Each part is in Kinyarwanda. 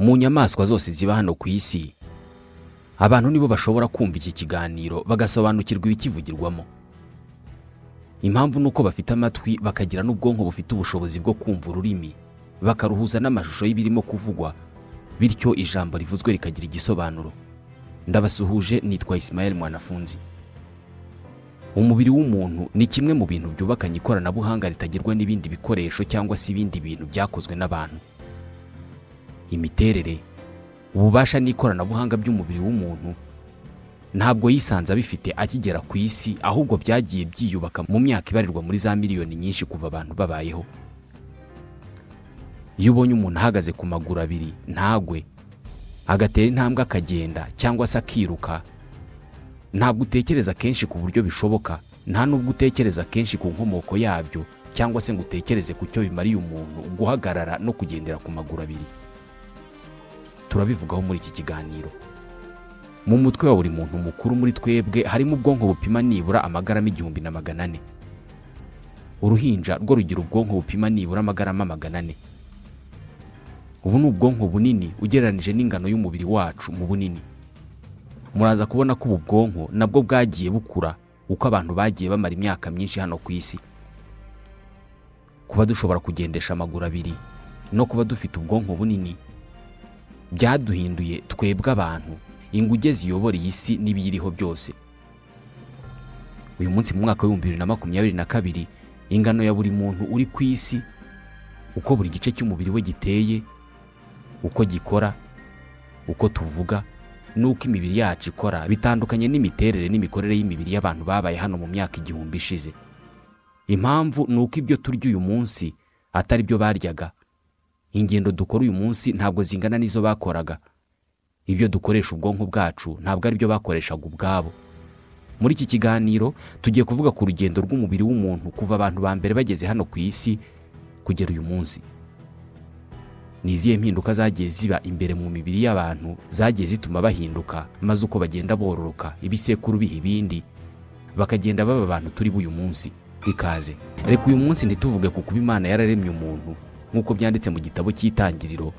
Mu nyamaswa zose ziba hano ku isi, abantu nibo bashobora kumva iki kiganiro bagasobanukirwa ibikivugirwamo. Impamvu ni uko bafite amatwi, bakagira n'ubwonko bufite ubushobozi bwo kumva ururimi, bakaruhuza n'amashusho y'ibirimo kuvugwa, bityo ijambo rivuzwe rikagira igisobanuro. Ndabasuhuje, nitwa Ismael Mwanafunzi. Umubiri w'umuntu ni kimwe mu bintu byubakanye ikoranabuhanga ritagirwa n'ibindi bikoresho cyangwa se ibindi bintu byakozwe n'abantu. Imiterere, ububasha n'ikoranabuhanga by'umubiri w'umuntu ntabwo yisanze abifite akigera ku isi, ahubwo byagiye byiyubaka mu myaka ibarirwa muri za miliyoni nyinshi kuva abantu babayeho. Iyo ubonye umuntu ahagaze ku maguru abiri ntagwe, agatera intambwe akagenda cyangwa se akiruka, ntabwo utekereza kenshi ku buryo bishoboka, nta n'ubwo utekereza kenshi ku nkomoko yabyo cyangwa se ngo utekereze ku cyo bimariye umuntu guhagarara no kugendera ku maguru abiri. Turabivugaho muri iki kiganiro. Mu mutwe wa buri muntu mukuru muri twebwe harimo ubwonko bupima nibura amagarama 1400. Uruhinja rwo rugira ubwonko bupima nibura amagarama 400. Ubu ni ubwonko bunini ugereranije n'ingano y'umubiri wacu mu bunini. Muraza kubona ko ubu bwonko nabwo bwagiye bukura uko abantu bagiye bamara imyaka myinshi hano ku isi. Kuba dushobora kugendesha amaguru abiri no kuba dufite ubwonko bunini byaduhinduye twebwe abantu inguge ziyobora iyi si n'ibiyiriho byose. Uyu munsi, mu mwaka w'2022, ingano ya buri muntu uri ku isi, uko buri gice cy'umubiri we giteye, uko gikora, uko tuvuga n'uko imibiri yacu ikora bitandukanye n'imiterere n'imikorere y'imibiri y'abantu babaye hano mu myaka 1000 ishize. Impamvu ni uko ibyo turya uyu munsi atari byo baryaga, ingendo dukora uyu munsi ntabwo zingana n'izo bakoraga, ibyo dukoresha ubwonko bwacu ntabwo ari byo bakoreshaga ubwabo. Muri iki kiganiro tugiye kuvuga ku rugendo rw'umubiri w'umuntu kuva abantu ba mbere bageze hano ku isi kugera uyu munsi. Ni izihe mpinduka zagiye ziba imbere mu mibiri y'abantu zagiye zituma bahinduka, maze uko bagenda bororoka, ibisekuru biha ibindi, bakagenda baba abantu turi b'uyu munsi? Ikaze. Reka uyu munsi ntituvuge ku kuba Imana yararemye umuntu nk'uko byanditse mu gitabo cy'Itangiriro,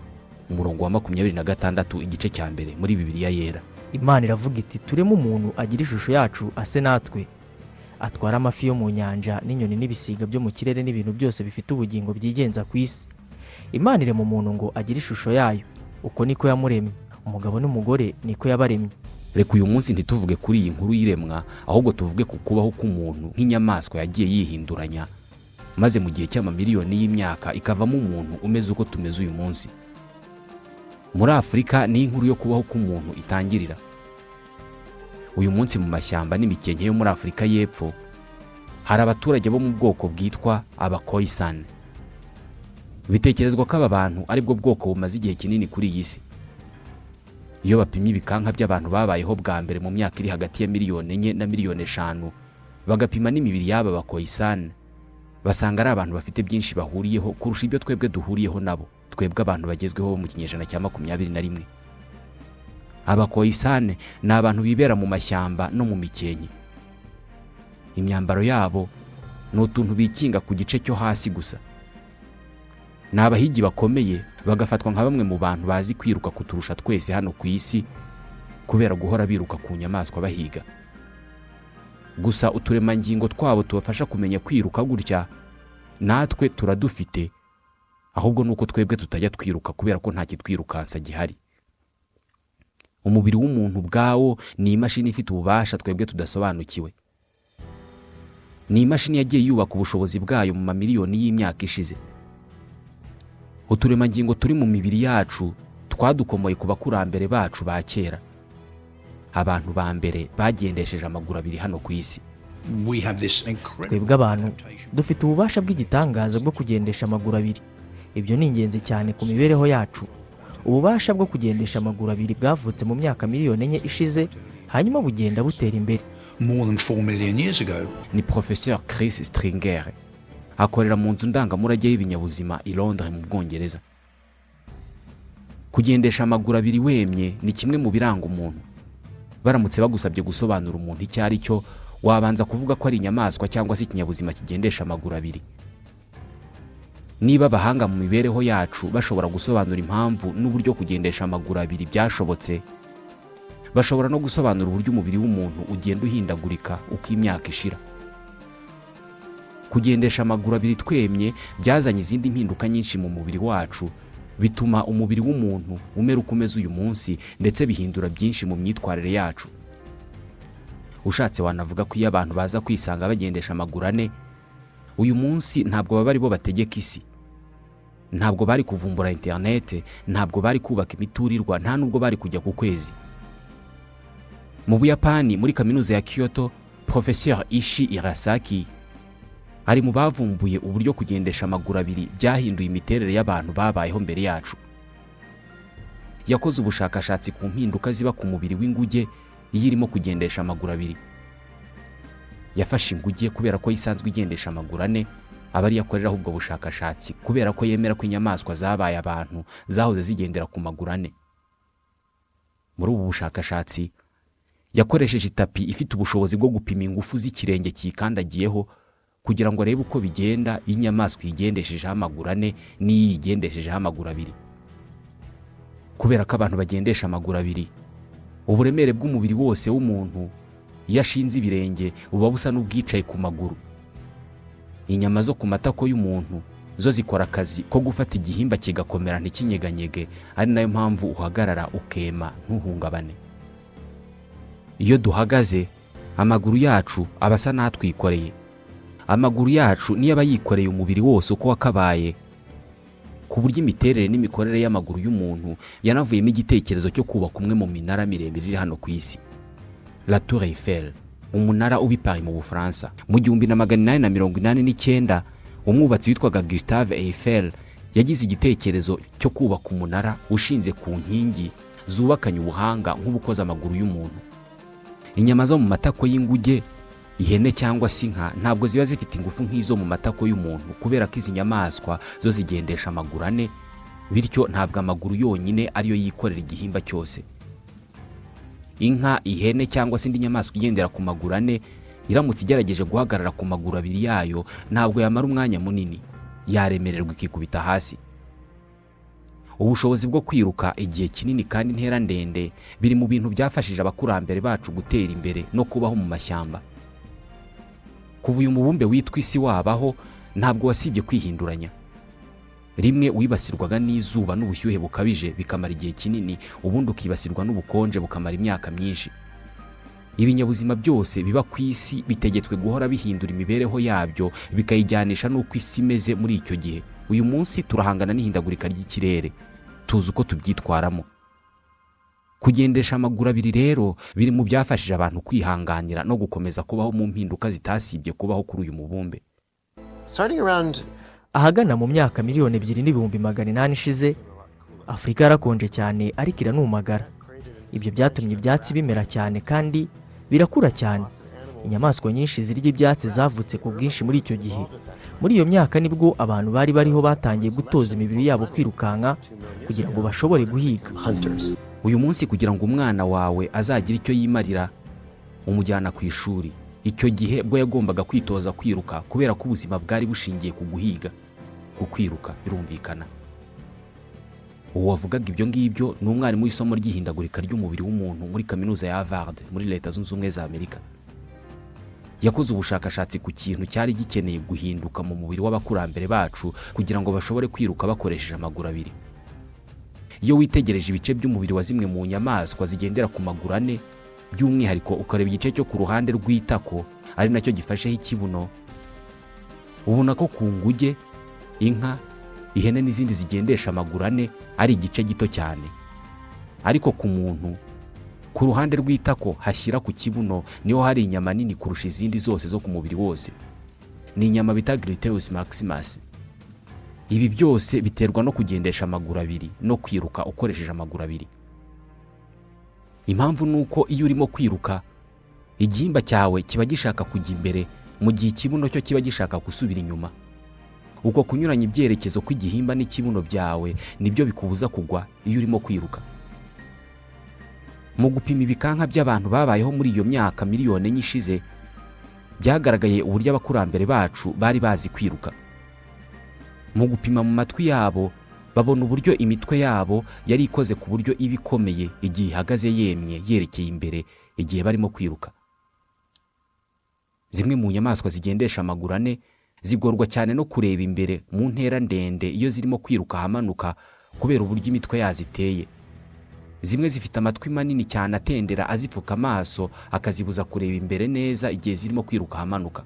umurongo wa 26, igice cya mbere muri Bibiliya Yera. Imana iravuga iti: "Tureme umuntu agira ishusho yacu, ase natwe, atwara amafi yo mu nyanja n'inyoni n'ibisiga byo mu kirere n'ibintu byose bifite ubugingo byigenza ku isi." Imana irema umuntu ngo agire ishusho yayo, uko niko yamuremye, umugabo n'umugore niko yabaremye. Reka uyu munsi ntituvuge kuri iyi nkuru y'iremwa, ahubwo tuvuge ku kubaho k'umuntu nk'inyamaswa yagiye yihinduranya, maze mu gihe cy'amamiliyoni y'imyaka ikavamo umuntu umeze uko tumeze uyu munsi. Muri Afurika niyo inkuru yo kubaho k'umuntu itangirira. Uyu munsi, mu mashyamba n'imikenke yo muri Afurika y'Epfo hari abaturage bo mu bwoko bwitwa Abakoyisani. Bitekerezwa ko aba bantu aribwo bwoko bumaze igihe kinini kuri iyi si. Iyo bapimye ibikanka by'abantu babayeho bwa mbere mu myaka iri hagati ya miliyoni 4 na miliyoni 5, bagapima n'imibiri y'aba Bakoyisani, basanga ari abantu bafite byinshi bahuriyeho kurusha ibyo twebwe duhuriyeho nabo, twebwe abantu bagezweho bo mu kinyejana cya 21. Abakoyisane ni abantu bibera mu mashyamba no mu mikenke. Imyambaro yabo ni utuntu bikinga ku gice cyo hasi gusa. Ni abahigi bakomeye, bagafatwa nka bamwe mu bantu bazi kwiruka kuturusha twese hano ku isi kubera guhora biruka ku nyamaswa bahiga. Gusa uturemangingo twabo tubafasha kumenya kwiruka gutya natwe turadufite, ahubwo ni uko twebwe tutajya twiruka kubera ko nta kitwirukansa gihari. Umubiri w'umuntu ubwawo ni imashini ifite ububasha twebwe tudasobanukiwe. Ni imashini yagiye yubaka ubushobozi bwayo mu mamiliyoni y'imyaka ishize. Uturemangingo turi mu mibiri yacu twadukomoye ku bakurambere bacu ba kera, abantu ba mbere bagendesheje amaguru abiri hano ku isi. Twebwe abantu dufite ububasha bw'igitangaza bwo kugendesha amaguru abiri. Ibyo ni ingenzi cyane ku mibereho yacu. Ububasha bwo kugendesha amaguru abiri bwavutse mu myaka miliyoni 4 ishize, hanyuma bugenda butera imbere. More than 4 million years ago. Ni Professeur Chris Stringer, akorera mu nzu ndangamurage y'ibinyabuzima i Londres mu Bwongereza. Kugendesha amaguru abiri wemye ni kimwe mu biranga umuntu. Baramutse bagusabye gusobanura umuntu icyo ari cyo, wabanza kuvuga ko ari inyamaswa cyangwa se ikinyabuzima kigendesha amaguru abiri. Niba abahanga mu mibereho yacu bashobora gusobanura impamvu n'uburyo kugendesha amaguru abiri byashobotse, bashobora no gusobanura uburyo umubiri w'umuntu ugenda uhindagurika uko imyaka ishira. Kugendesha amaguru abiri twemye byazanye izindi mpinduka nyinshi mu mubiri wacu, bituma umubiri w'umuntu umera uko umeze uyu munsi, ndetse bihindura byinshi mu myitwarire yacu. Ushatse wanavuga ko iyo abantu baza kwisanga bagendesha amaguru ane uyu munsi, ntabwo baba ari bo bategeka isi. Ntabwo bari kuvumbura interinete, ntabwo bari kubaka imiturirwa, nta nubwo bari kujya ku kwezi. Mu Buyapani, muri Kaminuza ya Kyoto, Professeur Ishi Irasaki ari mu bavumbuye uburyo kugendesha amaguru abiri byahinduye imiterere y'abantu babayeho mbere yacu. Yakoze ubushakashatsi ku mpinduka ziba ku mubiri w'inguge iyo irimo kugendesha amaguru abiri. Yafashe inguge kubera ko isanzwe igendesha amaguru ane, aba ariyo akoreraho ubwo bushakashatsi, kubera ko yemera ko inyamaswa zabaye abantu zahoze zigendera ku maguru ane. Muri ubu bushakashatsi yakoresheje itapi ifite ubushobozi bwo gupima ingufu z'ikirenge cyikandagiyeho, kugira ngo arebe uko bigenda iyo inyamaswa iyigendeshejeho amaguru ane n'iyo iyigendeshejeho amaguru abiri. Kubera ko abantu bagendesha amaguru abiri, uburemere bw'umubiri wose w'umuntu iyo ashinze ibirenge buba busa n'ubwicaye ku maguru. Inyama zo ku matako y'umuntu zo zikora akazi ko gufata igihimba kigakomera ntikinyeganyege, ari nayo mpamvu uhagarara ukema ntuhungabane. Iyo duhagaze, amaguru yacu aba asa n'atwikoreye. Amaguru yacu niyo aba yikoreye umubiri wose uko wakabaye, ku buryo imiterere n'imikorere y'amaguru y'umuntu yanavuyemo igitekerezo cyo kubaka umwe mu minara miremire iri hano ku isi, La Tour Eiffel, umunara uba i Paris mu Bufaransa. Mu 1889, umwubatsi witwaga Gustave Eiffel yagize igitekerezo cyo kubaka umunara ushinze ku nkingi zubakanye ubuhanga nk'ubukoze amaguru y'umuntu. Inyama zo mu matako y'inguge, ihene cyangwa se inka ntabwo ziba zifite ingufu nk'izo mu matako y'umuntu, kubera ko izi nyamaswa zo zigendesha amaguru ane, bityo ntabwo amaguru yonyine ariyo yikorera igihimba cyose. Inka, ihene cyangwa se indi nyamaswa igendera ku maguru ane iramutse igerageje guhagarara ku maguru abiri yayo, ntabwo yamara umwanya munini, yaremererwa ikikubita hasi. Ubushobozi bwo kwiruka igihe kinini kandi intera ndende biri mu bintu byafashije abakurambere bacu gutera imbere no kubaho mu mashyamba. Kuva uyu mubumbe witwa isi wabaho, ntabwo wasibye kwihinduranya. Rimwe wibasirwaga n'izuba n'ubushyuhe bukabije bikamara igihe kinini, ubundi ukibasirwa n'ubukonje bukamara imyaka myinshi. Ibinyabuzima byose biba ku isi bitegetswe guhora bihindura imibereho yabyo, bikayijyanisha n'uko isi imeze muri icyo gihe. Uyu munsi turahangana n'ihindagurika ry'ikirere, tuzi uko tubyitwaramo. Kugendesha amaguru abiri rero biri mu byafashije abantu kwihanganira no gukomeza kubaho mu mpinduka zitasibye kubaho kuri uyu mubumbe. Starting around Ahagana mu myaka 2,800,000 ishize, Afurika yarakonje cyane ariko iranumagara. Ibyo byatumye ibyatsi bimera cyane kandi birakura cyane. Inyamaswa nyinshi zirya ibyatsi zavutse ku bwinshi muri icyo gihe. Muri iyo myaka nibwo abantu bari bariho batangiye gutoza imibiri yabo kwirukanka kugira ngo bashobore guhiga. Hunters. Uyu munsi, kugira ngo umwana wawe azagire icyo yimarira, umujyana ku ishuri. Icyo gihe bwo yagombaga kwitoza kwiruka, kubera ko ubuzima bwari bushingiye ku guhiga, ku kwiruka birumvikana. Uwo wavugaga ibyo ngibyo ni umwarimu w'isomo ry'ihindagurika ry'umubiri w'umuntu muri Kaminuza ya Harvard muri Leta Zunze Ubumwe za Amerika. Yakoze ubushakashatsi ku kintu cyari gikeneye guhinduka mu mubiri w'abakurambere bacu kugira ngo bashobore kwiruka bakoresheje amaguru abiri. Iyo witegereje ibice by'umubiri wa zimwe mu nyamaswa zigendera ku maguru ane, by'umwihariko ukareba igice cyo ku ruhande rw'itako, ari nacyo gifasheho ikibuno, ubona ko ku nguge, inka, ihene n'izindi zigendesha amaguru ane ari igice gito cyane. Ariko ku muntu, ku ruhande rw'itako hashyira ku kibuno niho hari inyama nini kurusha izindi zose zo ku mubiri wose. Ni inyama bita gluteus maximus. Ibi byose biterwa no kugendesha amaguru abiri no kwiruka ukoresheje amaguru abiri. Impamvu ni uko iyo urimo kwiruka, igihimba cyawe kiba gishaka kujya imbere, mu gihe ikibuno cyo kiba gishaka gusubira inyuma. Uko kunyuranya ibyerekezo kw'igihimba n'ikibuno byawe nibyo bikubuza kugwa iyo urimo kwiruka. Mu gupima ibikanka by'abantu babayeho muri iyo myaka 4 miliyoni ishize, byagaragaye uburyo abakurambere bacu bari bazi kwiruka. Mu gupima mu matwi yabo, babona uburyo imitwe yabo yari ikoze ku buryo iba ikomeye igihe ihagaze yemye yerekeye imbere igihe barimo kwiruka. Zimwe mu nyamaswa zigendesha amaguru ane zigorwa cyane no kureba imbere mu ntera ndende iyo zirimo kwiruka ahamanuka, kubera uburyo imitwe yazo iteye. Zimwe zifite amatwi manini cyane atendera azipfuka amaso, akazibuza kureba imbere neza igihe zirimo kwiruka ahamanuka.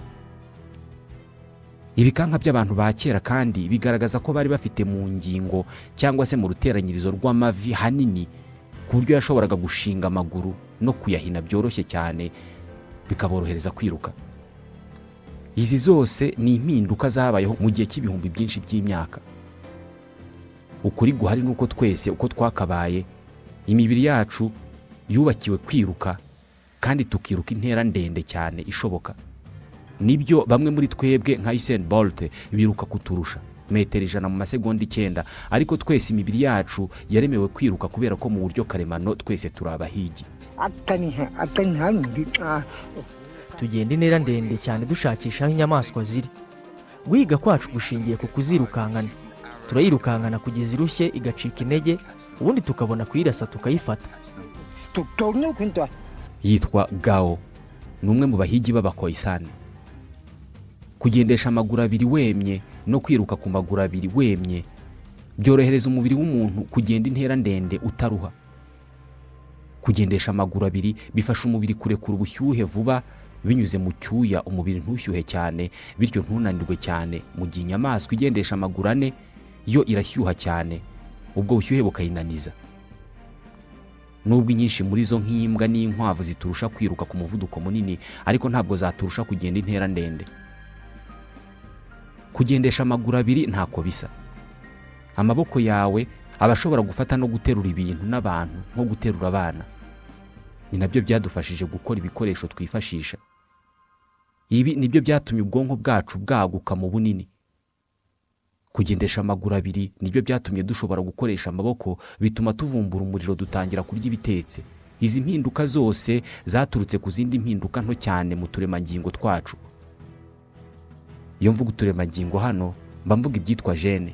Ibikanka by'abantu ba kera kandi bigaragaza ko bari bafite mu ngingo cyangwa se mu ruteranyirizo rw'amavi hanini, ku buryo yashoboraga gushinga amaguru no kuyahina byoroshye cyane, bikaborohereza kwiruka. Izi zose ni impinduka zabayeho mu gihe cy'ibihumbi byinshi by'imyaka. Ukuri guhari ni uko twese uko twakabaye, imibiri yacu yubakiwe kwiruka, kandi tukiruka intera ndende cyane ishoboka. Nibyo, bamwe muri twebwe nka Usain Bolt biruka kuturusha metero 100 mu masegonda 9, ariko twese imibiri yacu yaremewe kwiruka, kubera ko mu buryo karemano twese turi abahigi. Tugenda intera ndende cyane dushakisha aho inyamaswa ziri. Guhiga kwacu gushingiye ku kuzirukankana. Turayirukankana kugeza irushye, igacika intege, ubundi tukabona kuyirasa tukayifata. Yitwa Gao, ni umwe mu bahigi b'Abakoyisani. Kugendesha amaguru abiri wemye no kwiruka ku maguru abiri wemye byorohereza umubiri w'umuntu kugenda intera ndende utaruha. Kugendesha amaguru abiri bifasha umubiri kurekura ubushyuhe vuba binyuze mu cyuya, umubiri ntushyuhe cyane, bityo ntunanirwe cyane, mu gihe inyamaswa igendesha amaguru ane yo irashyuha cyane, ubwo bushyuhe bukayinaniza. Nubwo inyinshi muri zo nk'imbwa n'inkwavu ziturusha kwiruka ku muvuduko munini, ariko ntabwo zaturusha kugenda intera ndende. Kugendesha amaguru abiri ntako bisa. Amaboko yawe aba ashobora gufata no guterura ibintu n'abantu, nko guterura abana. Ni nabyo byadufashije gukora ibikoresho twifashisha. Ibi nibyo byatumye ubwonko bwacu bwaguka mu bunini. Kugendesha amaguru abiri nibyo byatumye dushobora gukoresha amaboko, bituma tuvumbura umuriro, dutangira kurya ibitetse. Izi mpinduka zose zaturutse ku zindi mpinduka nto cyane mu turemangingo twacu. Iyo mvuga uturemangingo hano, mba mvuga ibyitwa gène.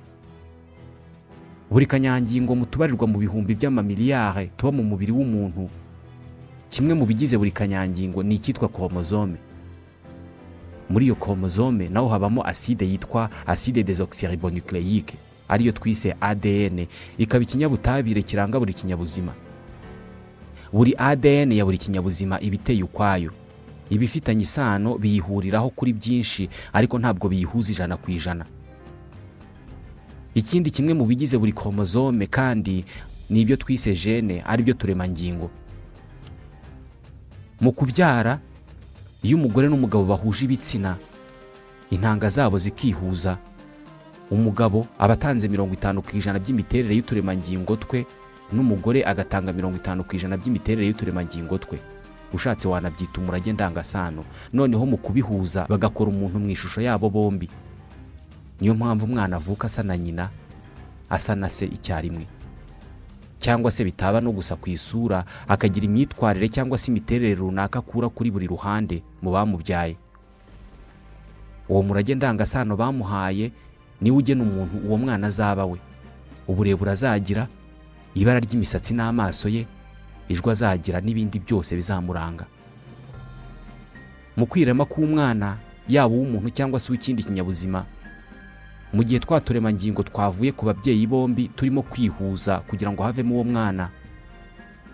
Buri kanyangingo mu tubarirwa mu bihumbi by'amamiliyari tuba mu mubiri w'umuntu, kimwe mu bigize buri kanyangingo ni icyitwa chromosome. Muri iyo chromosome naho habamo acide yitwa acide désoxyribonucléique, ariyo twise ADN, ikaba ikinyabutabire kiranga buri kinyabuzima. Buri ADN ya buri kinyabuzima iba iteye ukwayo. Ibifitanye isano biyihuriraho kuri byinshi, ariko ntabwo biyihuza 100%. Ikindi kimwe mu bigize buri chromosome kandi ni ibyo twise gène, aribyo turemangingo. Mu kubyara, iyo umugore n'umugabo bahuje ibitsina, intanga zabo zikihuza, umugabo aba atanze 50% by'imiterere y'uturemangingo twe, n'umugore agatanga 50% by'imiterere y'uturemangingo twe. Ushatse wanabyita umurage ndangasano. Noneho mu kubihuza bagakora umuntu mu ishusho yabo bombi. Niyo mpamvu umwana avuka asa na nyina, asa na se icyarimwe, cyangwa se bitaba no gusa ku isura, akagira imyitwarire cyangwa se imiterere runaka akura kuri buri ruhande mu bamubyaye. Uwo murage ndangasano bamuhaye niwe ugena umuntu uwo mwana azaba we: uburebure azagira, ibara ry'imisatsi n'amaso ye, ijwi azagira n'ibindi byose bizamuranga. Mu kwirema k'umwana, yaba uw'umuntu cyangwa se uw'ikindi kinyabuzima, mu gihe twa turemangingo twavuye ku babyeyi bombi turimo kwihuza kugira ngo havemo uwo mwana,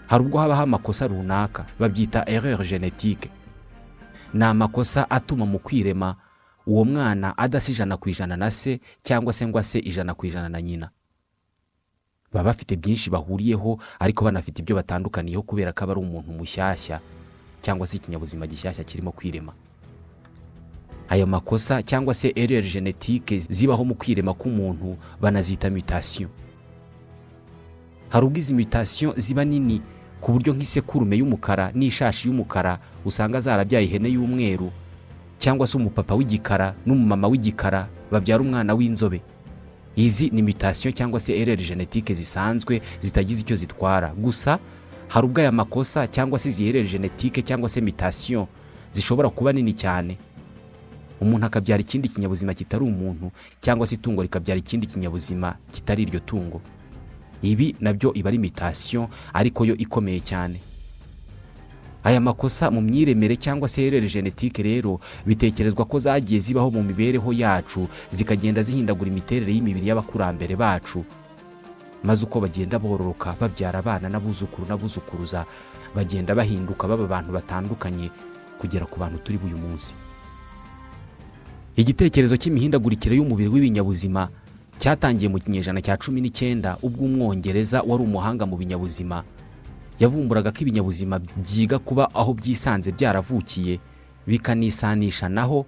hari ubwo habaho amakosa runaka, babyita erreur génétique. Ni amakosa atuma mu kwirema uwo mwana adasa 100% na se, cyangwa se ngo ase 100% na nyina. Baba bafite byinshi bahuriyeho, ariko banafite ibyo batandukaniyeho, kubera ko aba ari umuntu mushyashya cyangwa se ikinyabuzima gishyashya kirimo kwirema. Ayo makosa cyangwa se erreur génétique zibaho mu kwirema k'umuntu banazita mutation. Hari ubwo izi mutation ziba nini ku buryo nk'isekurume y'umukara n'ishashi y'umukara usanga zarabyaye ihene y'umweru, cyangwa se umupapa w'igikara n'umumama w'igikara babyara umwana w'inzobe. Izi ni mutation cyangwa se erreur génétique zisanzwe zitagize icyo zitwara. Gusa hari ubwo aya makosa cyangwa se izi erreur génétique cyangwa se mutation zishobora kuba nini cyane. Umuntu akabyara ikindi kinyabuzima kitari umuntu, cyangwa se itungo rikabyara ikindi kinyabuzima kitari iryo tungo. Ibi nabyo iba ari mutation, ariko yo ikomeye cyane. Aya makosa mu myiremere cyangwa se erreur génétique rero bitekerezwa ko zagiye zibaho mu mibereho yacu, zikagenda zihindagura imiterere y'imibiri y'abakurambere bacu, maze uko bagenda bororoka, babyara abana n'abuzukuru n'abuzukuruza, bagenda bahinduka baba abantu batandukanye kugera ku bantu turi b'uyu munsi. Igitekerezo cy'imihindagurikire y'umubiri w'ibinyabuzima cyatangiye mu kinyejana cya 19, ubwo Umwongereza wari umuhanga mu binyabuzima yavumburaga ko ibinyabuzima byiga kuba aho byisanze byaravukiye, bikanisanisha naho,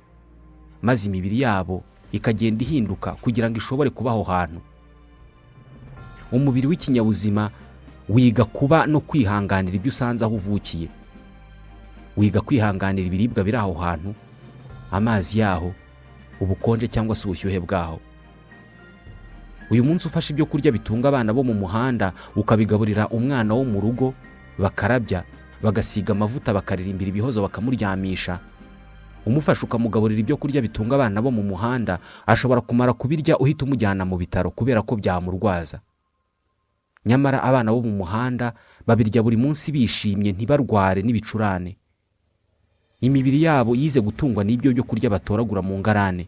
maze imibiri yabo ikagenda ihinduka kugira ngo ishobore kuba aho hantu. Umubiri w'ikinyabuzima wiga kuba no kwihanganira ibyo usanze aho uvukiye. Wiga kwihanganira ibiribwa biri aho hantu, amazi yaho, ubukonje cyangwa se ubushyuhe bwaho. Uyu munsi ufashe ibyo kurya bitunga abana bo mu muhanda ukabigaburira umwana wo mu rugo, bakarabya, bagasiga amavuta, bakaririmbira ibihozo, bakamuryamisha, umufasha ukamugaburira ibyo kurya bitunga abana bo mu muhanda, ashobora kumara kubirya uhita umujyana mu bitaro kubera ko byamurwaza. Nyamara abana bo mu muhanda babirya buri munsi bishimye, ntibarware n'ibicurane. Imibiri yabo yize gutungwa n'ibyo byo kurya batoragura mu ngarane.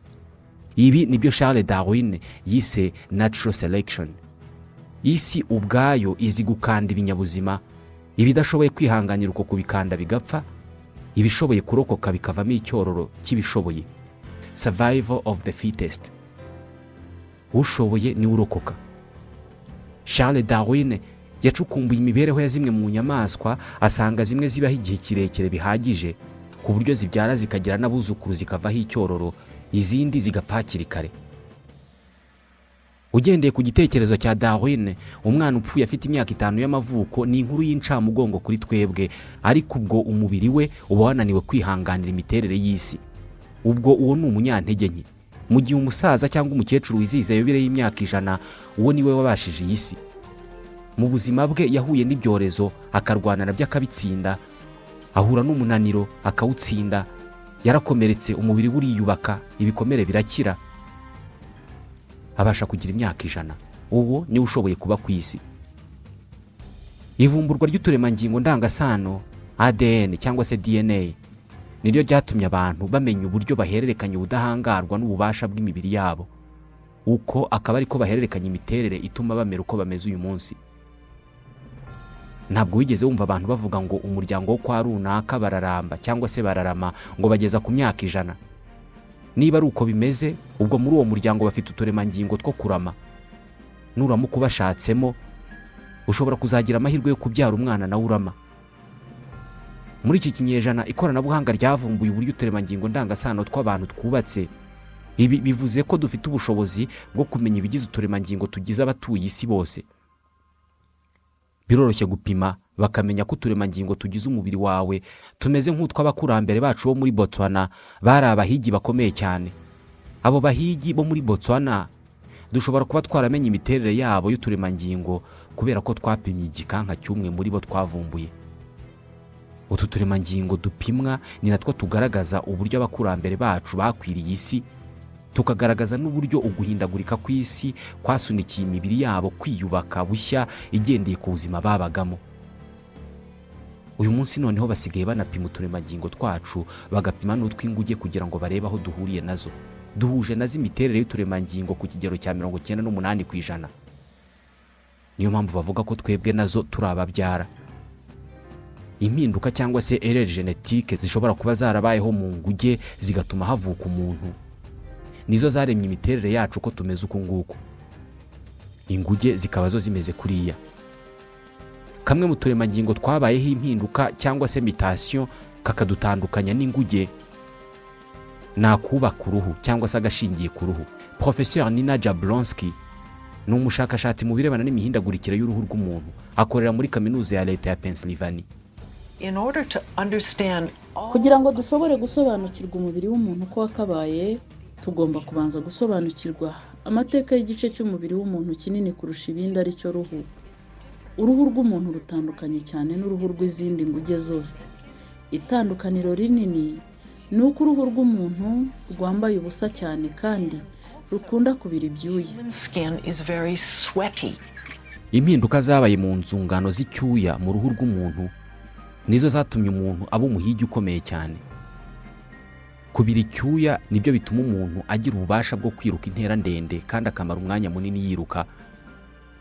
Ibi nibyo Charles Darwin yise natural selection. Isi ubwayo izi gukanda ibinyabuzima, ibidashoboye kwihanganira uko kubikanda bigapfa, ibishoboye kurokoka bikavamo icyororo cy'ibishoboye, survival of the fittest. Ushoboye niwe urokoka. Charles Darwin yacukumbuye imibereho ya zimwe mu nyamaswa, asanga zimwe zibaho igihe kirekire bihagije ku buryo zibyara zikagira n'abuzukuru, zikavaho icyororo, izindi zigapfa hakiri kare. Ugendeye ku gitekerezo cya Darwin, umwana upfuye afite imyaka 5 y'amavuko ni inkuru y'incamugongo kuri twebwe, ariko ubwo umubiri we uba wananiwe kwihanganira imiterere y'isi. Ubwo uwo ni umunyantege nke. Mu gihe umusaza cyangwa umukecuru wizihiza yubile y'imyaka 100, uwo niwe wabashije iyi si. Mu buzima bwe yahuye n'ibyorezo akarwana nabyo akabitsinda, ahura n'umunaniro akawutsinda, yarakomeretse umubiri we uriyubaka, ibikomere birakira, abasha kugira imyaka 100. Uwo niwe ushoboye kuba ku isi. Ivumburwa ry'uturemangingo ndangasano ADN cyangwa se DNA niryo ryatumye abantu bamenya uburyo bahererekanya ubudahangarwa n'ububasha bw'imibiri yabo, uko akaba ariko bahererekanya imiterere ituma bamera uko bameze uyu munsi. Ntabwo wigeze wumva abantu bavuga ngo umuryango wo kwa runaka bararamba cyangwa se bararama, ngo bageza ku myaka 100. Niba ari uko bimeze, ubwo muri uwo muryango bafite uturemangingo two kurama. Nuramuka ubashatsemo, ushobora kuzagira amahirwe yo kubyara umwana nawe urama. Muri iki kinyejana ikoranabuhanga ryavumbuye uburyo uturemangingo ndangasano tw'abantu twubatse. Ibi bivuze ko dufite ubushobozi bwo kumenya ibigize uturemangingo tugize abatuye isi bose. Biroroshye gupima bakamenya ko uturemangingo tugize umubiri wawe tumeze nk'utw'abakurambere bacu bo muri Botswana, bari abahigi bakomeye cyane. Abo bahigi bo muri Botswana dushobora kuba twaramenye imiterere yabo y'uturemangingo kubera ko twapimye igikanka cy'umwe muri bo twavumbuye. Utu turemangingo dupimwa ni natwo tugaragaza uburyo abakurambere bacu bakwiriye isi, tukagaragaza n'uburyo uguhindagurika kw'isi kwasunikiye imibiri yabo kwiyubaka bushya igendeye ku buzima babagamo. Uyu munsi noneho basigaye banapima uturemangingo twacu, bagapima n'utw'inguge kugira ngo barebe aho duhuriye nazo. Duhuje nazo imiterere y'uturemangingo ku kigero cya 98%. Niyo mpamvu bavuga ko twebwe nazo turi ababyara. Impinduka cyangwa se erreur génétique zishobora kuba zarabayeho mu nguge zigatuma havuka umuntu, nizo zaremye imiterere yacu uko tumeze uku nguku, inguge zikaba zo zimeze kuriya. Kamwe mu turemangingo twabayeho impinduka cyangwa se mutation kakadutandukanya n'inguge ni akubaka uruhu cyangwa se agashingiye ku ruhu. Professeur Nina Jablonski ni umushakashatsi mu birebana n'imihindagurikire y'uruhu rw'umuntu, akorera muri kaminuza ya leta ya Pennsylvania. In order to understand all Kugira ngo dushobore gusobanukirwa umubiri w'umuntu uko wakabaye, tugomba kubanza gusobanukirwa amateka y'igice cy'umubiri w'umuntu kinini kurusha ibindi, ari cyo ruhu. Uruhu rw'umuntu rutandukanye cyane n'uruhu rw'izindi nguge zose. Itandukaniro rinini Ni uko uruhu rw'umuntu rwambaye ubusa cyane kandi rukunda kubira ibyuya. Human skin is very sweaty. Impinduka zabaye mu nzungano z'icyuya mu ruhu rw'umuntu nizo zatumye umuntu aba umuhigi ukomeye cyane. Kubira icyuya nibyo bituma umuntu agira ububasha bwo kwiruka intera ndende kandi akamara umwanya munini yiruka,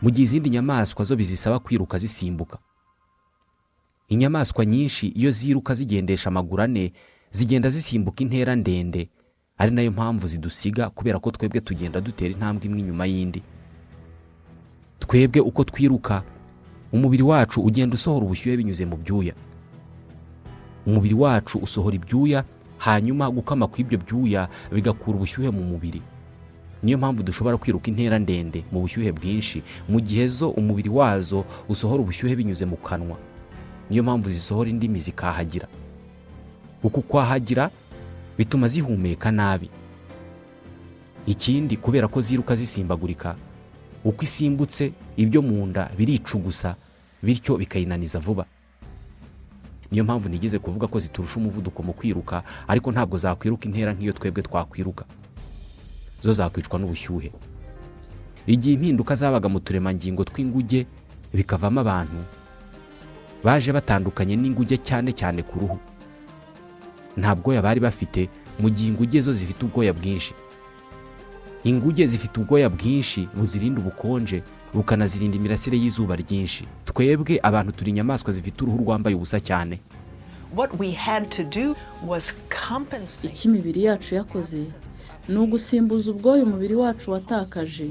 mu gihe izindi nyamaswa zo bizisaba kwiruka zisimbuka. Inyamaswa nyinshi iyo ziruka zigendesha amaguru ane, zigenda zisimbuka intera ndende, ari nayo mpamvu zidusiga, kubera ko twebwe tugenda dutera intambwe imwe inyuma y'indi. Twebwe uko twiruka, umubiri wacu ugenda usohora ubushyuhe binyuze mu byuya. Umubiri wacu usohora ibyuya, hanyuma gukama kw'ibyo byuya bigakura ubushyuhe mu mubiri. Niyo mpamvu dushobora kwiruka intera ndende mu bushyuhe bwinshi, mu gihe zo umubiri wazo usohora ubushyuhe binyuze mu kanwa. Niyo mpamvu zisohora indimi zikahagira. Uku kwahagira bituma zihumeka nabi. Ikindi, kubera ko ziruka zisimbagurika, uko isimbutse ibyo mu nda biricugusa, bityo bikayinaniza vuba. Niyo mpamvu nigeze kuvuga ko ziturusha umuvuduko mu kwiruka, ariko ntabwo zakwiruka intera nk'iyo twebwe twakwiruka. Zo zakwicwa n'ubushyuhe. Igihe impinduka zabaga mu turemangingo tw'inguge bikavamo abantu, baje batandukanye n'inguge cyane cyane ku ruhu. Nta bwoya bari bafite, mu gihe inguge zo zifite ubwoya bwinshi. Inguge zifite ubwoya bwinshi buzirinda ubukonje, bukanazirinda imirasire y'izuba ryinshi. Twebwe abantu turi inyamaswa zifite uruhu rwambaye ubusa cyane. What we had to do was compensate. Icyo imibiri yacu yakoze ni ugusimbuza ubwoya umubiri wacu watakaje.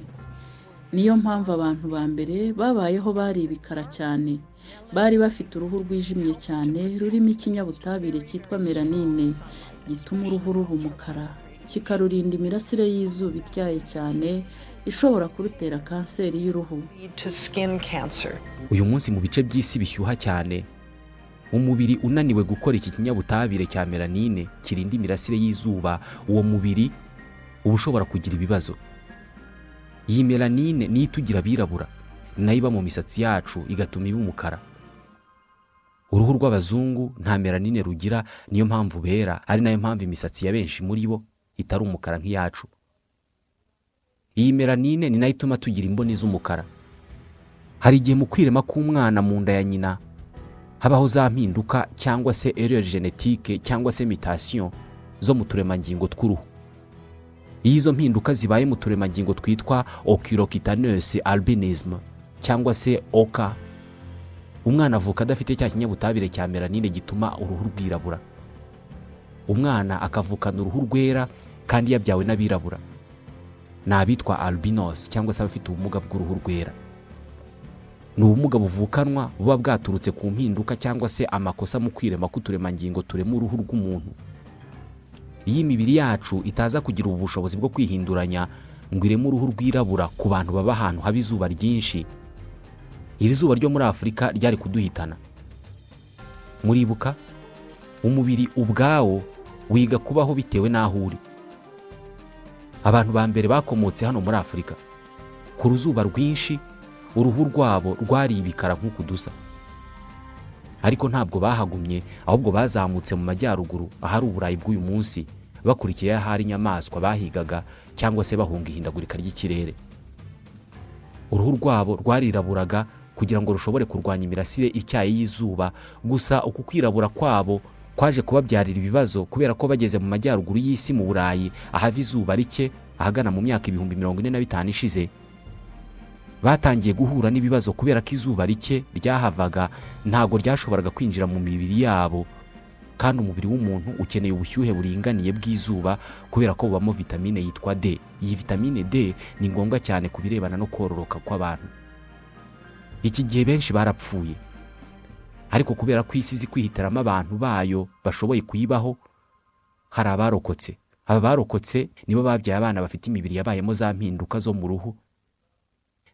Niyo mpamvu abantu ba mbere babayeho bari ibikara cyane, bari bafite uruhu rwijimye cyane rurimo ikinyabutabire cyitwa melanine gituma uruhu ruba umukara, kikarurinda imirasire y'izuba ityaye cyane ishobora kurutera kanseri y'uruhu. Lead to skin cancer. Uyu munsi, mu bice by'isi bishyuha cyane, umubiri unaniwe gukora iki kinyabutabire cya melanine kirinda imirasire y'izuba, uwo mubiri uba ushobora kugira ibibazo. Iyi melanine niyo itugira abirabura, ni nayo iba mu misatsi yacu igatuma iba umukara. Uruhu rw'abazungu nta melanine rugira, niyo mpamvu bera, ari nayo mpamvu imisatsi ya benshi muri bo itari umukara nk'iyacu. Iyi melanine ni nayo ituma tugira imboni z'umukara. Hari igihe mu kwirema k'umwana mu nda ya nyina habaho za mpinduka cyangwa se erreur génétique cyangwa se mutation zo mu turemangingo tw'uruhu. Iyo izo mpinduka zibaye mu turemangingo twitwa oculocutaneous albinism cyangwa se OCA, umwana avuka adafite cya kinyabutabire cya melanine gituma uruhu rwirabura. Umwana akavukana uruhu rwera kandi yabyawe n'abirabura. Ni abitwa albinos cyangwa se abafite ubumuga bw'uruhu rwera. Ni ubumuga buvukanwa buba bwaturutse ku mpinduka cyangwa se amakosa mu kwirema k'uturemangingo turema uruhu rw'umuntu. Iyo imibiri yacu itaza kugira ubu bushobozi bwo kwihinduranya ngo ireme uruhu rwirabura ku bantu baba ahantu haba izuba ryinshi, iri zuba ryo muri Afurika ryari kuduhitana. Muribuka, umubiri ubwawo wiga kubaho bitewe n'aho uri. Abantu ba mbere bakomotse hano muri Afurika ku ruzuba rwinshi, uruhu rwabo rwari ibikara nk'uku dusa, ariko ntabwo bahagumye, ahubwo bazamutse mu majyaruguru ahari Uburayi bw'uyu munsi, bakurikiye ahari inyamaswa bahigaga cyangwa se bahunga ihindagurika ry'ikirere. Uruhu rwabo rwariraburaga kugira ngo rushobore kurwanya imirasire ityaye y'izuba. Gusa uku kwirabura kwabo kwaje kubabyarira ibibazo, kubera ko bageze mu majyaruguru y'isi, mu Burayi, ahava izuba rike, ahagana mu myaka 45,000 ishize, batangiye guhura n'ibibazo, kubera ko izuba rike ryahavaga ntabwo ryashoboraga kwinjira mu mibiri yabo, kandi umubiri w'umuntu ukeneye ubushyuhe buringaniye bw'izuba kubera ko bubamo vitamine yitwa D. Iyi vitamine D ni ngombwa cyane ku birebana no kororoka kw'abantu. Iki gihe benshi barapfuye, ariko kubera ko isi izi kwihitiramo abantu bayo bashoboye kuyibaho, hari abarokotse. Aba barokotse nibo babyaye abana bafite imibiri yabayemo za mpinduka zo mu ruhu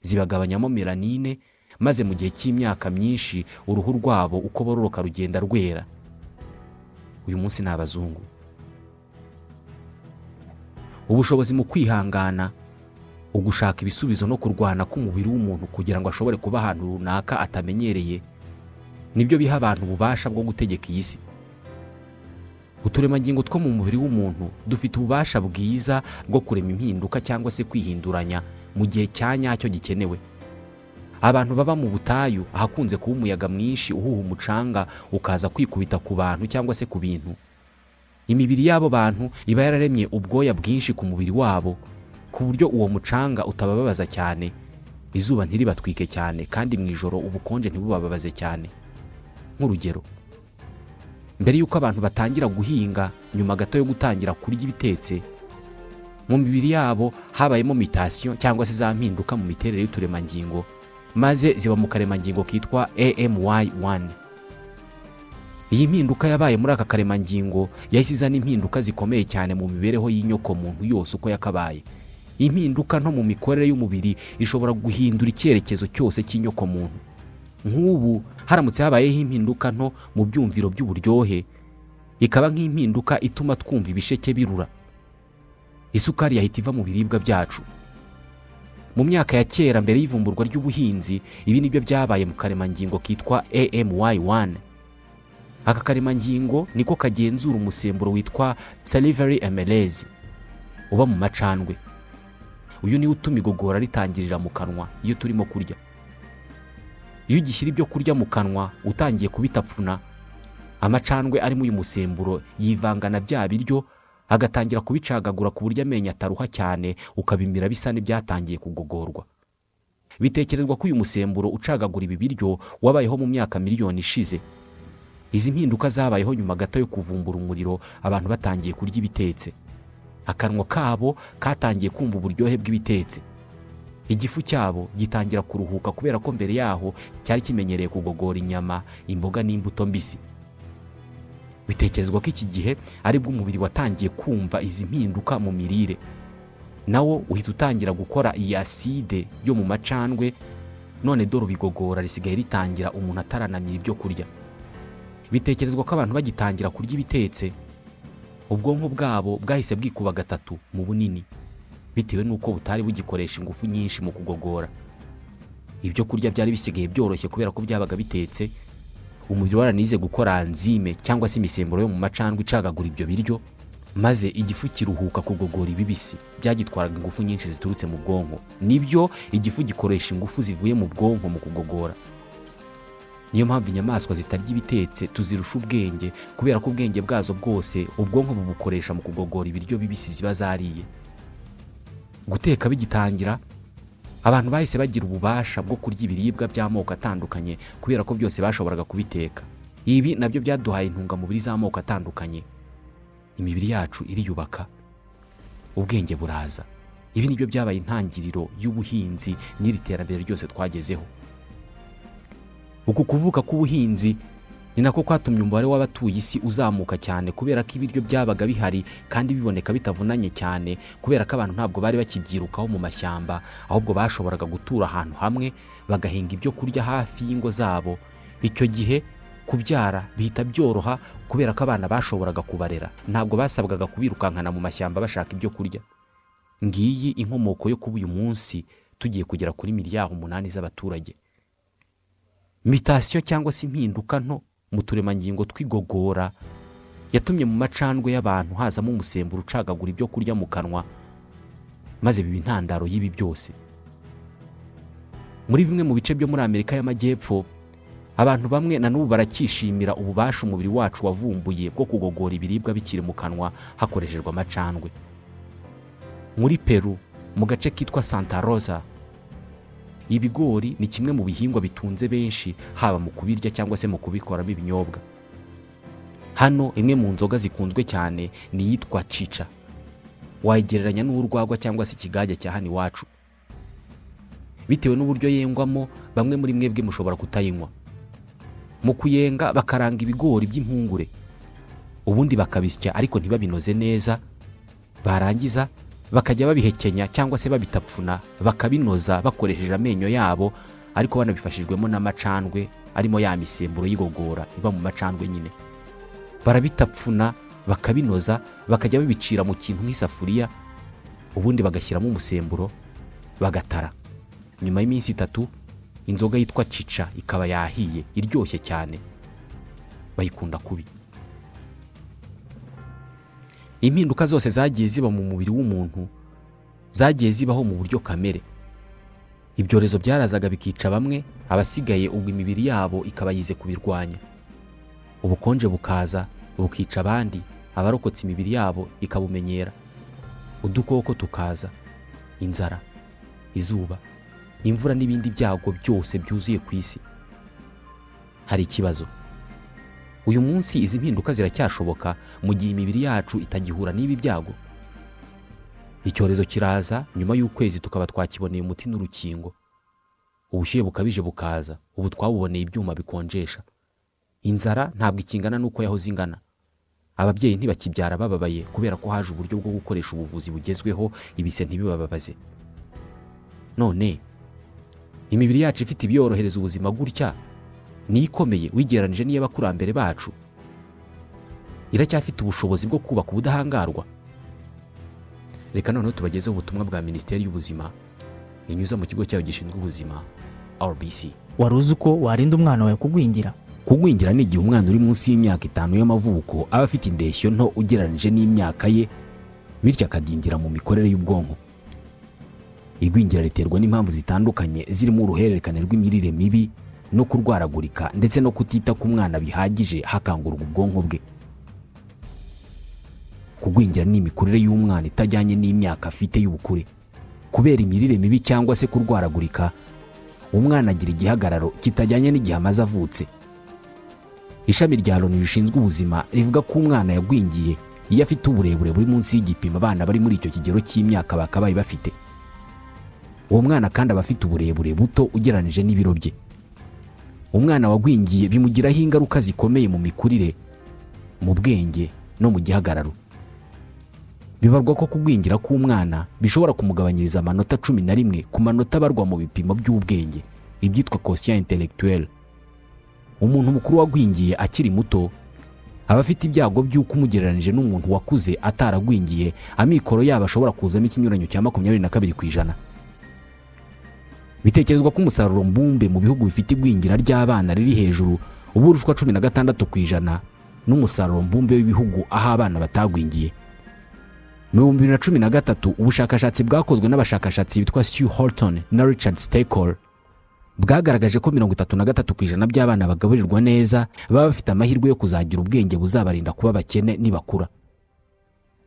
zibagabanyamo melanine, maze mu gihe cy'imyaka myinshi uruhu rwabo uko bororoka rugenda rwera. Uyu munsi ni abazungu. Ubushobozi mu kwihangana, ugushaka ibisubizo no kurwana k'umubiri w'umuntu kugira ngo ashobore kuba ahantu runaka atamenyereye, nibyo biha abantu ububasha bwo gutegeka iyi si. Uturemangingo two mu mubiri w'umuntu dufite ububasha bwiza bwo kurema impinduka cyangwa se kwihinduranya mu gihe cya nyacyo gikenewe. Abantu baba mu butayu, ahakunze kuba umuyaga mwinshi uhuha umucanga ukaza kwikubita ku bantu cyangwa se ku bintu, imibiri y'abo bantu iba yararemye ubwoya bwinshi ku mubiri wabo, ku buryo uwo mucanga utabababaza cyane, izuba ntiribatwike cyane, kandi mu ijoro ubukonje ntibubababaze cyane. Nk'urugero, mbere y'uko abantu batangira guhinga, nyuma gato yo gutangira kurya ibitetse, mu mibiri yabo habayemo mutation cyangwa se za mpinduka mu miterere y'uturemangingo, maze ziba mu karemangingo kitwa AMY1. Iyi mpinduka yabaye muri aka karemangingo yahise izana impinduka zikomeye cyane mu mibereho y'inyokomuntu yose uko yakabaye. Impinduka nto mu mikorere y'umubiri ishobora guhindura icyerekezo cyose cy'inyokomuntu. Nk'ubu haramutse habayeho impinduka nto mu byumviro by'uburyohe, ikaba nk'impinduka ituma twumva ibisheke birura, isukari yahita iva mu biribwa byacu. Mu myaka ya kera, mbere y'ivumburwa ry'ubuhinzi, ibi nibyo byabaye mu karemangingo kitwa AMY1. Aka karemangingo niko kagenzura umusemburo witwa salivary amylase uba mu macandwe. Uyu niwo utuma igogora ritangirira mu kanwa iyo turimo kurya. Iyo ugishyira ibyo kurya mu kanwa utangiye kubitapfuna, amacandwe arimo uyu musemburo yivanga na bya biryo, agatangira kubicagagura ku buryo amenyo ataruha cyane, ukabimira bisa n'ibyatangiye kugogorwa. Bitekerezwa ko uyu musemburo ucagagura ibi biryo wabayeho mu myaka miliyoni ishize. Izi mpinduka zabayeho nyuma gato yo kuvumbura umuriro, abantu batangiye kurya ibitetse. Akanwa kabo katangiye kumva uburyohe bw'ibitetse, igifu cyabo gitangira kuruhuka, kubera ko mbere yaho cyari kimenyereye kugogora inyama, imboga n'imbuto mbisi. Bitekerezwa ko iki gihe aribwo umubiri watangiye kumva izi mpinduka mu mirire, nawo uhita utangira gukora iyi aside yo mu macandwe. None dore ubigogora risigaye ritangira umuntu ataranamira ibyo kurya. Bitekerezwa ko abantu bagitangira kurya ibitetse, ubwonko bwabo bwahise bwikuba gatatu mu bunini, bitewe n'uko butari bugikoresha ingufu nyinshi mu kugogora. Ibyo kurya byari bisigaye byoroshye kubera ko byabaga bitetse, umubiri waranize gukora enzyme cyangwa se imisemburo yo mu macandwe icagagura ibyo biryo, maze igifu kiruhuka kugogora ibibisi byagitwaraga ingufu nyinshi ziturutse mu bwonko. Nibyo, igifu gikoresha ingufu zivuye mu bwonko mu kugogora. Niyo mpamvu inyamaswa zitarya ibitetse tuzirusha ubwenge, kubera ko ubwenge bwazo bwose ubwonko bubukoresha mu kugogora ibiryo bibisi ziba zariye. Guteka bigitangira, abantu bahise bagira ububasha bwo kurya ibiribwa by'amoko atandukanye, kubera ko byose bashoboraga kubiteka. Ibi nabyo byaduhaye intungamubiri z'amoko atandukanye. Imibiri yacu iriyubaka, ubwenge buraza. Ibi nibyo byabaye intangiriro y'ubuhinzi n'iri terambere ryose twagezeho. Uku kuvuka k'ubuhinzi ni nako kwatumye umubare w'abatuye isi uzamuka cyane, kubera ko ibiryo byabaga bihari kandi biboneka bitavunanye cyane, kubera ko abantu ntabwo bari bakibyirukaho mu mashyamba, ahubwo bashoboraga gutura ahantu hamwe bagahinga ibyo kurya hafi y'ingo zabo. Icyo gihe kubyara bihita byoroha, kubera ko abana bashoboraga kubarera, ntabwo basabwaga kubirukankana mu mashyamba bashaka ibyo kurya. Ngiyi inkomoko yo kuba uyu munsi tugiye kugera kuri miliyari 8 z'abaturage. Mutation cyangwa se impinduka nto mu turemangingo tw'igogora yatumye mu macandwe y'abantu hazamo umusemburo ucagagura ibyo kurya mu kanwa, maze biba intandaro y'ibi byose. Muri bimwe mu bice byo muri Amerika y'Amajyepfo, abantu bamwe na n'ubu baracyishimira ububasha umubiri wacu wavumbuye bwo kugogora ibiribwa bikiri mu kanwa hakoreshejwe amacandwe. Muri Peru, mu gace kitwa Santa Rosa, ibigori ni kimwe mu bihingwa bitunze benshi, haba mu kubirya cyangwa se mu kubikoramo ibinyobwa. Hano imwe mu nzoga zikunzwe cyane ni iyitwa chicha, wayigereranya n'urwagwa cyangwa se ikigage cya hano iwacu. Bitewe n'uburyo yengwamo, bamwe muri mwebwe mushobora kutayinywa. Mu kuyenga, bakaranga ibigori by'impungure, ubundi bakabisya ariko ntibabinoze neza, barangiza bakajya babihekenya cyangwa se babitapfuna, bakabinoza bakoresheje amenyo yabo, ariko banabifashijwemo n'amacandwe arimo ya misemburo y'igogora iba mu macandwe nyine. Barabitapfuna, bakabinoza, bakajya babicira mu kintu nk'isafuriya, ubundi bagashyiramo umusemburo, bagatara. Nyuma y'iminsi 3 inzoga yitwa chicha ikaba yahiye, iryoshye cyane, bayikunda kubi. Impinduka zose zagiye ziba mu mubiri w'umuntu zagiye zibaho mu buryo kamere. Ibyorezo byarazaga bikica bamwe, abasigaye ubwo imibiri yabo ikaba yize kubirwanya. Ubukonje bukaza bukica abandi, abarokotse imibiri yabo ikabumenyera. Udukoko tukaza, inzara, izuba, imvura n'ibindi byago byose byuzuye ku isi. Hari ikibazo uyu munsi: izi mpinduka ziracyashoboka mu gihe imibiri yacu itagihura n'ibi byago? Icyorezo kiraza, nyuma y'ukwezi tukaba twakiboneye umuti n'urukingo. Ubushyuhe bukabije bukaza, ubu twabuboneye ibyuma bikonjesha. Inzara ntabwo ikingana n'uko yahoze ingana. Ababyeyi ntibakibyara bababaye kubera ko haje uburyo bwo gukoresha ubuvuzi bugezweho, ibise ntibibababaze. None imibiri yacu ifite ibiyorohereza ubuzima gutya niyo ikomeye wigereranije n'iy'abakurambere bacu? Iracyafite ubushobozi bwo kubaka ubudahangarwa? Reka noneho tubagezeho ubutumwa bwa Minisiteri y'Ubuzima inyuza mu kigo cyayo gishinzwe ubuzima, RBC. Wari uzi uko warinda umwana wawe kugwingira? Kugwingira ni igihe umwana uri munsi y'imyaka 5 y'amavuko aba afite indeshyo nto ugereranyije n'imyaka ye, bityo akadindira mu mikorere y'ubwonko. Igwingira riterwa n'impamvu zitandukanye, zirimo uruhererekane rw'imirire mibi no kurwaragurika, ndetse no kutita ku mwana bihagije hakangurwa ubwonko bwe. Kugwingira ni imikurire y'umwana itajyanye n'imyaka afite y'ubukure. Kubera imirire mibi cyangwa se kurwaragurika, umwana agira igihagararo kitajyanye n'igihe amaze avutse. Ishami rya Loni rishinzwe ubuzima rivuga ko umwana yagwingiye iyo afite uburebure buri munsi y'igipimo abana bari muri icyo kigero cy'imyaka bakabaye bafite. Uwo mwana kandi aba afite uburebure buto ugereranije n'ibiro bye. Umwana wagwingiye bimugiraho ingaruka zikomeye mu mikurire, mu bwenge no mu gihagararo. Bibarwa ko kugwingira k'umwana bishobora kumugabanyiriza amanota 11 ku manota abarwa mu bipimo by'ubwenge, ibyitwa quotient intellectuel. Umuntu mukuru wagwingiye akiri muto aba afite ibyago by'uko umugereranije n'umuntu wakuze ataragwingiye, amikoro yabo ashobora kuzamo ikinyuranyo cya 22%. Bitekerezwa ko umusaruro mbumbe mu bihugu bifite igwingira ry'abana riri hejuru uba urushwa 16% n'umusaruro mbumbe w'ibihugu aho abana batagwingiye. Mu 2013, ubushakashatsi bwakozwe n'abashakashatsi bitwa Sue Horton na Richard Stekol bwagaragaje ko 33% by'abana bagaburirwa neza baba bafite amahirwe yo kuzagira ubwenge buzabarinda kuba abakene nibakura.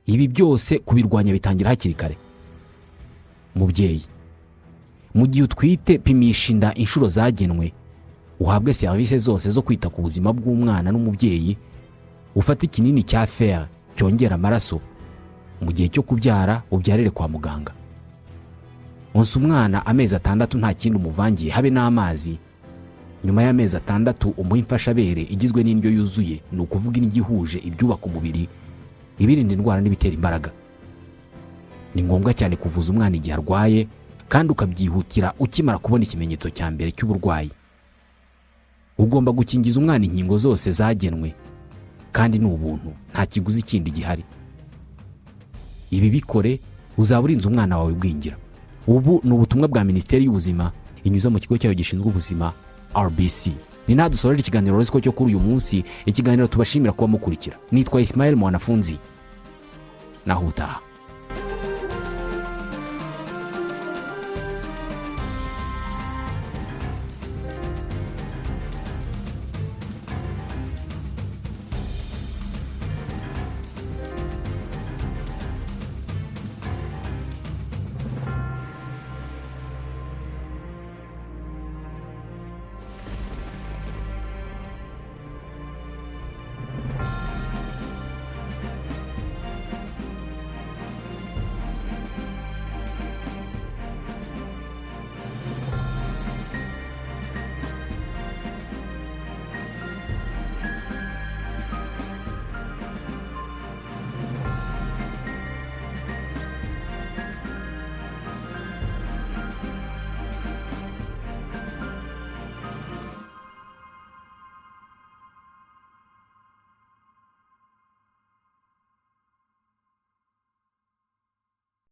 Ibi byose kubirwanya bitangira hakiri kare. Mubyeyi, mu gihe utwite, pimisha inda inshuro zagenwe, uhabwe serivisi zose zo kwita ku buzima bw'umwana n'umubyeyi, ufate ikinini cya fer cyongera amaraso. Mu gihe cyo kubyara, ubyarire kwa muganga. Onsa umwana amezi 6 nta kindi umuvangiye, habe n'amazi. Nyuma y'amezi 6 umuha imfashabere igizwe n'indyo yuzuye, ni ukuvuga indyo ihuje ibyubaka umubiri, ibirinda indwara n'ibitera imbaraga. Ni ngombwa cyane kuvuza umwana igihe arwaye, kandi ukabyihutira ukimara kubona ikimenyetso cya mbere cy'uburwayi. Ugomba gukingiza umwana inkingo zose zagenwe, kandi ni ubuntu, nta kiguzi kindi gihari. Ibi bikore, uzaba urinze umwana wawe gwingira. Ubu ni ubutumwa bwa Minisiteri y'Ubuzima inyuze mu kigo cyayo gishinzwe ubuzima, RBC. Ni naha dusoreje ikiganiro Rusiko cyo kuri uyu munsi, ikiganiro tubashimira kuba mukurikira. Nitwa Ismael Mwanafunzi, naho ubutaha.